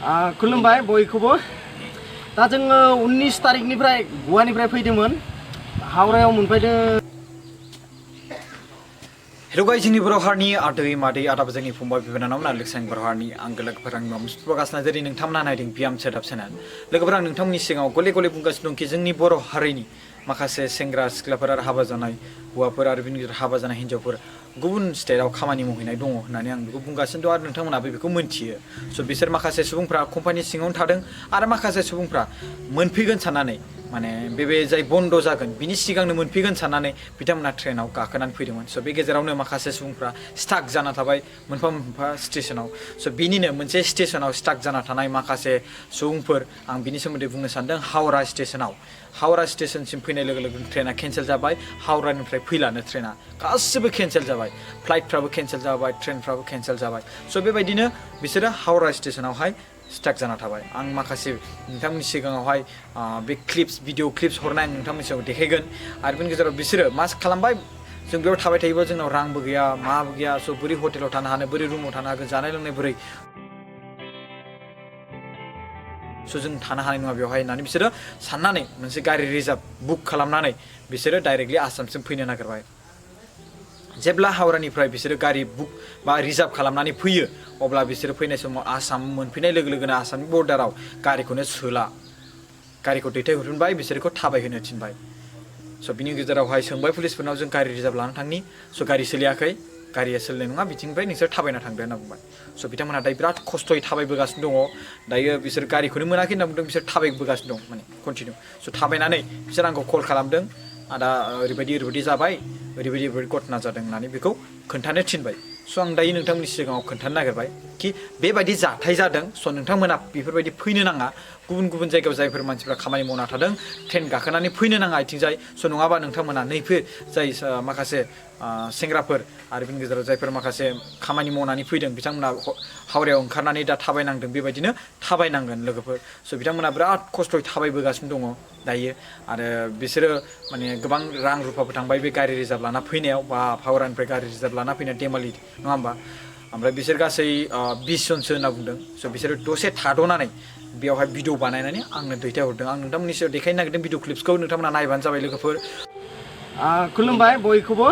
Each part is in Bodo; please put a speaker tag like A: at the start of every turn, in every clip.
A: खुलुमबाय बयखौबो दा जोङो 19 तारिखनिफ्राय गवानिफ्राय फैदोंमोन हावरायाव मोनफैदों।
B: हेलो गाइस जोंनि बर' हारिनि आदै मादै आदाबो जोंनि फंबाय बिनानाव नालिकसां बर' हारिनि आंगो लोगोफोर आंनि माबा प्रकाशना जेरै नोंथांमोना नायदों बियाम सोदाब चेनेल लोगोफोर आं नोंथांमोननि सिगाङाव गले गले बुंगासिनो दं कि जोंनि बर' हारिनि माखासे सेंग्रा सिख्लाफोर आरो हाबा जानाय हौवाफोर आरो बिनि गेजेराव हाबा जानाय हिन्जावफोर गुबुन स्टेटआव खामानि मावहैनाय दङ होननानै आं बेखौ बुंगासिनो दं आरो नोंथांमोनाबो बेखौ मोनथियो। स' बिसोर माखासे सुबुंफ्रा कम्पानि सिङावनो थादों आरो माखासे सुबुंफ्रा मोनफैगोन साननानै माने बे जाय बन्द जागोन बिनि सिगांनो मोनफैगोन साननानै बिथांमोना ट्रेनाव गाखोनानै फैदोंमोन। स' बे गेजेरावनो माखासे सुबुंफ्रा स्टाक जाना थाबाय मोनफा मोनफा स्टेशनाव। स' बिनिनो मोनसे स्टेशनाव स्टाक जाना थानाय माखासे सुबुंफोर आं बिनि सोमोन्दै बुंनो सानदों। हावरा स्टेशनाव हावरा स्टेशनसिम फैनाय लोगो लोगो ट्रेना केन्सेल जाबाय। हावरानिफ्राय फैलानो ट्रेना गासिबो केन्सेल जाबाय। फ्लाइटफ्राबो केन्सेल जाबाय, ट्रेनफ्राबो केन्सेल जाबाय। स' बेबायदिनो बिसोरो हावरा स्टेशनावहाय स्टाक जाना थाबाय। आं माखासे नोंथांमोननि सिगाङावहाय बे क्लिप्स भिडिअ क्लिप्स हरनाय आं नोंथांमोननि सिगाङाव देखायगोन आरो बेनि गेजेराव बिसोरो मा खालामबाय जों बेयाव थाबाय थायोबा जोंनाव रांबो गैया माबो गैया। स' बोरै हटेलाव थानो हानो बोरै रुमाव थानो हागोन जानाय लोंनाय बोरै स' जों थानो हानाय नङा बेवहाय होननानै बिसोरो साननानै मोनसे गारि रिजार्भ बुक खालामनानै बिसोरो डाइरेक्टलि आसामसिम फैनो नागिरबाय। जेब्ला हावरानिफ्राय बिसोरो गारि बुक बा रिजार्भ खालामनानै फैयो अब्ला बिसोरो फैनाय समाव आसाम मोनफैनाय लोगो लोगोनो आसामनि बर्डाराव गारिखौनो सोला गारिखौ दैथायहरफिनबाय बिसोरखौ थाबायहोनो थिनबाय। स' बिनि गेजेरावहाय सोंबाय पुलिसफोरनाव जों गारि रिजार्भ लानानै थांनि। स' गारि सोलियाखै गारिया सोलिनाय नङा बिथिंनिफ्राय नोंसोर थाबायना थांदो होनना बुंबाय। स' बिथांमोनहा दायो बिराद खस्थ'यै थाबायबोगासिनो दङ। दायो बिसोर गारिखौनो मोनाखै होनना बुंदों बिसोर थाबायबोगासिनो दं माने कन्टिनिउ। स' थाबायनानै बिसोर आंखौ कल खालामदों आदा ओरैबायदि जाबाय ओरैबायदि घटना जादों होननानै बेखौ खोन्थानो थिनबाय। स' आं दायो नोंथांमोननि सिगाङाव खोन्थानो नागिरबाय कि बेबायदि जाथाय जादों। स' नोंथांमोना बेफोरबायदि फैनो नाङा गुबुन गुबुन जायगायाव जायफोर मानसिफ्रा खामानि मावना थादों ट्रेन गाखोनानै फैनो नाङा आथिंजाय। स' नङाबा नोंथांमोना नैफोर जाय माखासे सेंग्राफोर आरो बिनि गेजेराव जायफोर माखासे खामानि मावनानै फैदों बिथांमोना हावरायाव ओंखारनानै दा थाबायनांदों बेबायदिनो थाबायनांगोन लोगोफोर। स' बिथांमोना बिराद खस्थ'यै थाबायबोगासिनो दङ दायो आरो बिसोरो माने गोबां रां रुफाबो थांबाय बे गारि रिजार्भ लाना फैनायाव बा हावरानिफ्राय गारि रिजार्भ लाना फैनाया देमालि नङा होमबा। ओमफ्राय बिसोर गासै 20 जनसो होनना बुंदों। स' बिसोरो दसे थाद'नानै बेयावहाय भिडिअ बानायनानै आंनो दैथायहरदों। आं नोंथांमोननि सायाव देखायनो नागिरदों भिडिअ क्लिप्सखौ नोंथांमोना नायबानो जाबाय लोगोफोर।
A: खुलुमबाय बयखौबो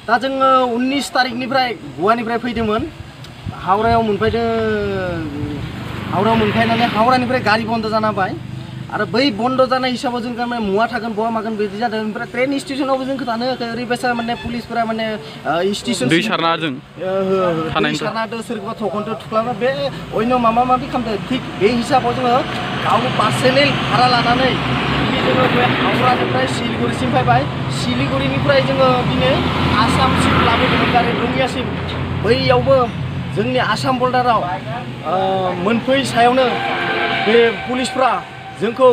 A: दा जोङो 19 तारिखनिफ्राय गवानिफ्राय फैदोंमोन हावरायाव मोनफैदों। हावरायाव मोनफैनानै हावरानिफ्राय गारि बन्द जाना होबाय आरो बै बन्द जानाय हिसाबाव जों माने मुवा थागोन बहा मागोन बिदि जादों। ओमफ्राय ट्रेन स्टेशनावबो जोंखौ थानो होआखै ओरैबायसा माने पुलिसफोरा माने स्टेसन
C: दै सारना जों
A: सोरखौबा थखनथ' थुख्लाबा बे अयन माबा माबि खालामदों। थिग बे हिसाबाव जोङो गावनो पार्सनेल भारा लानानै जोङो बे हावरानिफ्राय सिलिगुरिसिम फैबाय। सिलिगुरिनिफ्राय जोङो दिनै आसामसिम लाबोदोंमोन गारि रङियासिम। बैयावबो जोंनि आसाम बर्डाराव मोनफै सायावनो बे पुलिसफ्रा जोंखौ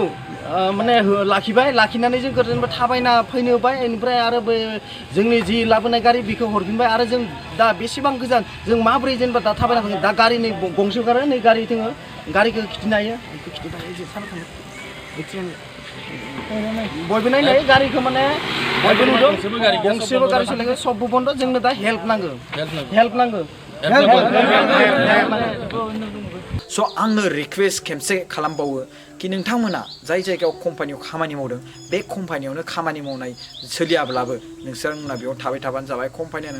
A: माने लाखिबाय। लाखिनानै जोंखौ जेनेबा थाबायना फैनो होबाय। बेनिफ्राय आरो बे जोंनि जि लाबोनाय गारि बेखौ हरफिनबाय। आरो जों दा बेसेबां गोजान जों माबोरै जेनेबा दा थाबायना फैगोन दा गारि नै गंसे ओंखारो नै गारि दोङो गारिखौ खिथिनो हायो बयबो नायनाय गारिखौ माने बयबो नुदों गंसेबो गारि सोलायगोन सबबो बन्द। जोंनो दा हेल्प नांगौ हेल्प नांगौ।
B: स' आङो रिकुवेस्ट खेबसे खालामबावो कि नोंथांमोना जाय जायगायाव कम्पानियाव खामानि मावदों बे कम्पानियावनो खामानि मावनाय सोलियाब्लाबो नोंसोरना बेयाव थाबाय थाबानो जाबाय। कम्पानिया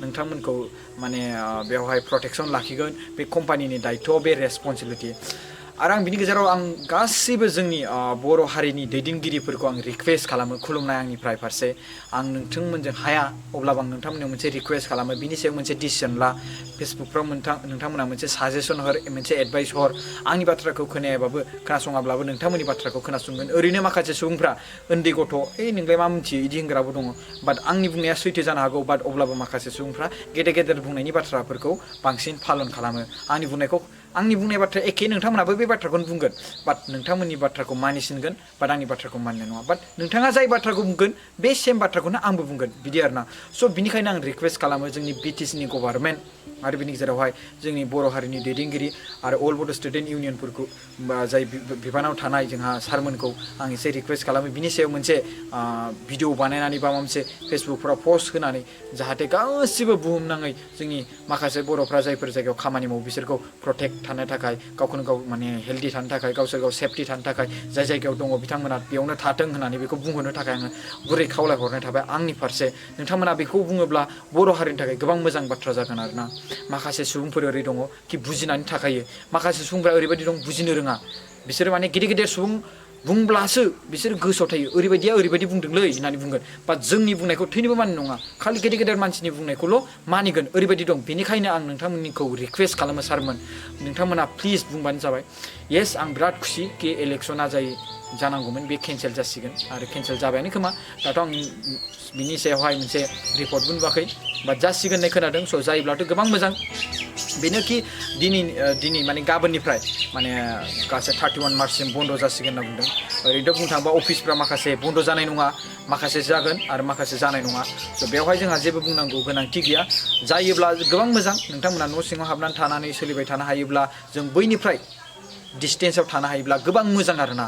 B: नोंथांमोनखौ माने बेवहाय प्रटेकसन लाखिगोन। बे कम्पानिनि दायथ' बे रेसपन्सिबिलिटि। आरो आं बिनि गेजेराव आं गासैबो जोंनि बर' हारिनि दैदेनगिरिफोरखौ आं रिकुवेस्ट खालामो खुलुमनाय आंनिफ्राय फारसे। आं नोंथांमोनजों हाया अब्लाबो आं नोंथांमोननियाव मोनसे रिकुवेस्ट खालामो बिनि सायाव मोनसे डिसिसन ला। फेसबुकफ्राव नोंथांमोना मोनसे साजेसन हर मोनसे एडभाइस हर। आंनि बाथ्राखौ खोनायाबाबो खोनासङाब्लाबो नोंथांमोननि बाथ्राखौ खोनासंगोन। ओरैनो माखासे सुबुंफ्रा उन्दै गथ' नोंलाय मा मिथियो बिदि होनग्राबो दङ। बाट आंनि बुंनाया सैथो जानो हागौ। बाट अब्लाबो माखासे सुबुंफ्रा गेदेर बुंनायनि बाथ्राफोरखौ बांसिन पालन खालामो। आंनि बुंनाय बाथ्राया एखे नोंथांमोनाबो बे बाथ्राखौनो बुंगोन। बाट नोंथांमोननि बाथ्राखौ मानिसिनगोन बाट आंनि बाथ्राखौ मानिनाय नङा। बाट नोंथाङा जाय बाथ्राखौ बुंगोन बे सेम बाथ्राखौनो आंबो बुंगोन बिदि आरोना। स' बिनिखायनो आं रिकुवेस्ट खालामो जोंनि BTCनि गभार्नमेन्ट आरो बिनि गेजेरावहाय जोंनि बर' हारिनि दैदेनगिरि आरो अल बड' स्टुडेन्ट इउनियनफोरखौ जाय बिबानाव थानाय जोंहा सारमोनखौ आं एसे रिकुवेस्ट खालामो बिनि सायाव मोनसे भिडिअ बानायनानै बा माबा मोनसे फेसबुकफ्राव पस्ट होनानै जाहाथे गासिबो बुहुमनाङै जोंनि माखासे बर'फ्रा जायफोर जायगायाव खामानि मावो बिसोरखौ प्रटेक्ट थानो थाखाय गावखौनो गाव माने हेल्दि थानो थाखाय गावसोर गाव सेफटि थानो थाखाय जाय जायगायाव दङ बिथांमोना बेयावनो थाथों होननानै बेखौ बुंहरनो थाखाय आङो गुरै खावलायहरनाय थाबाय आंनि फारसे नोंथांमोना बेखौ बुङोब्ला बर' हारिनि थाखाय गोबां मोजां बाथ्रा जागोन आरोना माखासे सुबुंफोर ओरै दङ कि बुजिनानै थाखायो माखासे सुबुंफ्रा ओरैबायदि दं बुजिनो रोङा बिसोरो माने गिदिर गिदिर सुबुं बुंब्लासो बिसोर गोसोआव थायो ओरैबायदिया ओरैबायदि बुंदोंलै होननानै बुंगोन बा जोंनि बुंनायखौ थैनोबो मानिनाय नङा खालि गेदेर गेदेर मानसिनि बुंनायखौल' मानिगोन ओरैबायदि दं बेनिखायनो आं नोंथांमोननिखौ रिकुवेस्ट खालामो सारमोन नोंथांमोना प्लिज बुंबानो जाबाय येस आं बिराद खुसि कि इलेक्सना जानांगौमोन बे केन्सेल जासिगोन आरो केन्सेल जाबायानो खोमा दाथ' आं बिनि सायावहाय मोनसे रिपर्टबो नुवाखै बा जासिगोन होननाय खोनादों स' जायोब्लाथ' गोबां मोजां बेनो कि दिनै माने गाबोननिफ्राय माने गासै 31 मार्चसिम बन्द' जासिगोन होनना बुंदों ओरैनोथ' बुंनो थाङोबा अफिसफ्रा माखासे बन्द' जानाय नङा माखासे जागोन आरो माखासे जानाय नङा स' बेवहाय जोंहा जेबो बुंनांगौ गोनांथि गैया जायोब्ला गोबां मोजां नोंथांमोना न' सिङाव हाबनानै थानानै सोलिबाय थानो हायोब्ला जों बैनिफ्राय डिसटेन्सआव थानो हायोब्ला गोबां मोजां आरोना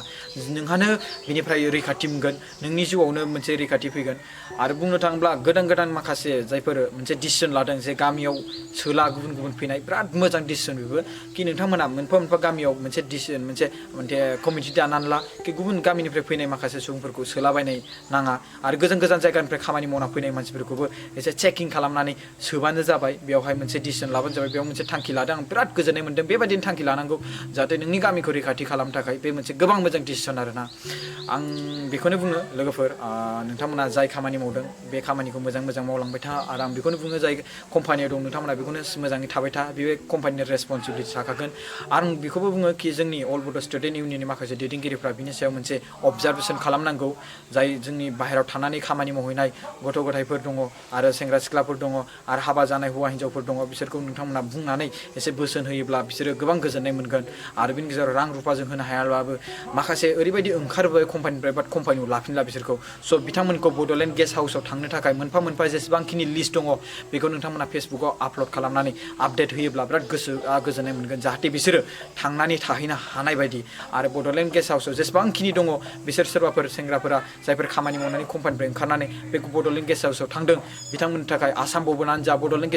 B: नोंहानो बिनिफ्राय रैखाथि मोनगोन नोंनि जिउआवनो मोनसे रैखाथि फैगोन आरो बुंनो थाङोब्ला गोदान गोदान माखासे जायफोर मोनसे डिसिसन लादों जे गामियाव सोला गुबुन गुबुन फैनाय बिराद मोजां डिसिसन बेबो कि नोंथांमोना मोनफा मोनफा गामियाव मोनसे डिसिसन मोनसे कमिटि दानानै ला कि गुबुन गामिनिफ्राय फैनाय माखासे सुबुंफोरखौ सोलाबायनाय नाङा आरो गोजान गोजान जायगानिफ्राय खामानि मावना फैनाय मानसिफोरखौबो एसे चेकिं खालामनानै सोबानो जाबाय बेवहाय मोनसे डिसिसन लाबानो जाबाय बेयाव मोनसे थांखि लादों आं बिराद गोजोननाय मोन्दों बेबायदिनो थांखि लानांगौ जाहाथे नोंनि गामिखौ रैखाथि खालामनो थाखाय बे मोनसे गोबां मोजां डिसिसन आरोना आं बेखौनो बुङो लोगोफोर नोंथांमोना जाय खामानि मावदों बे खामानिखौ मोजां मोजां मावलांबाय था आरो आं बेखौनो बुङो जाय कम्पानियाव दं नोंथांमोना बेखौनो मोजाङै थाबाय था बे कम्पानिनि रेसपन्सिबिलिटि थाखागोन आं बेखौबो बुङो कि जोंनि अल बड' स्टुडेन्ट इउनियननि माखासे दैदेनगिरिफ्रा बिनि सायाव मोनसे अबजारभेसन खालामनांगौ जाय जोंनि बाहेरायाव थानानै खामानि मावहैनाय गथ' गथायफोर दङ आरो सेंग्रा सिख्लाफोर दङ आरो हाबा जानाय हौवा हिन्जावफोर दङ बिसोरखौ नोंथांमोना बुंनानै एसे बोसोन होयोब्ला बिसोरो गोबां गोजोननाय मोनगोन आरो बिनि गेजेराव रां रुफाजों होनो हायाब्लाबो माखासे ओरैबायदि ओंखारबाय कम्पानिनिफ्राय बाट कम्पानियाव लाफिनला बिसोरखौ स' बिथांमोनखौ बड'लेण्ड गेस्ट हाउसाव थांनो थाखाय मोनफा मोनफा जेसेबांखिनि लिस्ट दङ बेखौ नोंथांमोना फेसबुकाव आपल'ड खालामनानै आपडेट होयोब्ला बिराद गोसोआ गोजोननाय मोनगोन जाहाथे बिसोरो थांनानै थाहैनो हानाय बायदि आरो बड'लेण्ड गेस्ट हाउसाव जेसेबांखिनि दङ बिसोर सोरबाफोर सेंग्राफोरा जायफोर खामानि मावनानै कम्पानिनिफ्राय ओंखारनानै बे बड'लेण्ड गेस्ट हाउसाव थांदों बिथांमोननि थाखाय आसाम भबनानो जा बड'लेण्ड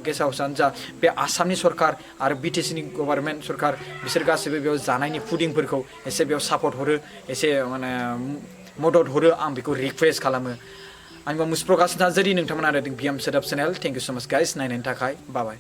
B: गेस्ट हाउसानो जा बे आसामनि सरकार आरो बिटिसिनि गभार्नमेन्ट सरकार बिसोर गासैबो बेयाव जानायनि फुडिंफोरखौ एसे बेयाव सापर्ट हरो एसे माने मदद हरो आं बेखौ रिकुवेस्ट खालामो आंबो मुसप्रकाश नार्जारि नोंथांमोना नायदों बिएम सोदाब चेनेल थेंक इउ सो माच गाइस नायनायनि थाखाय बाय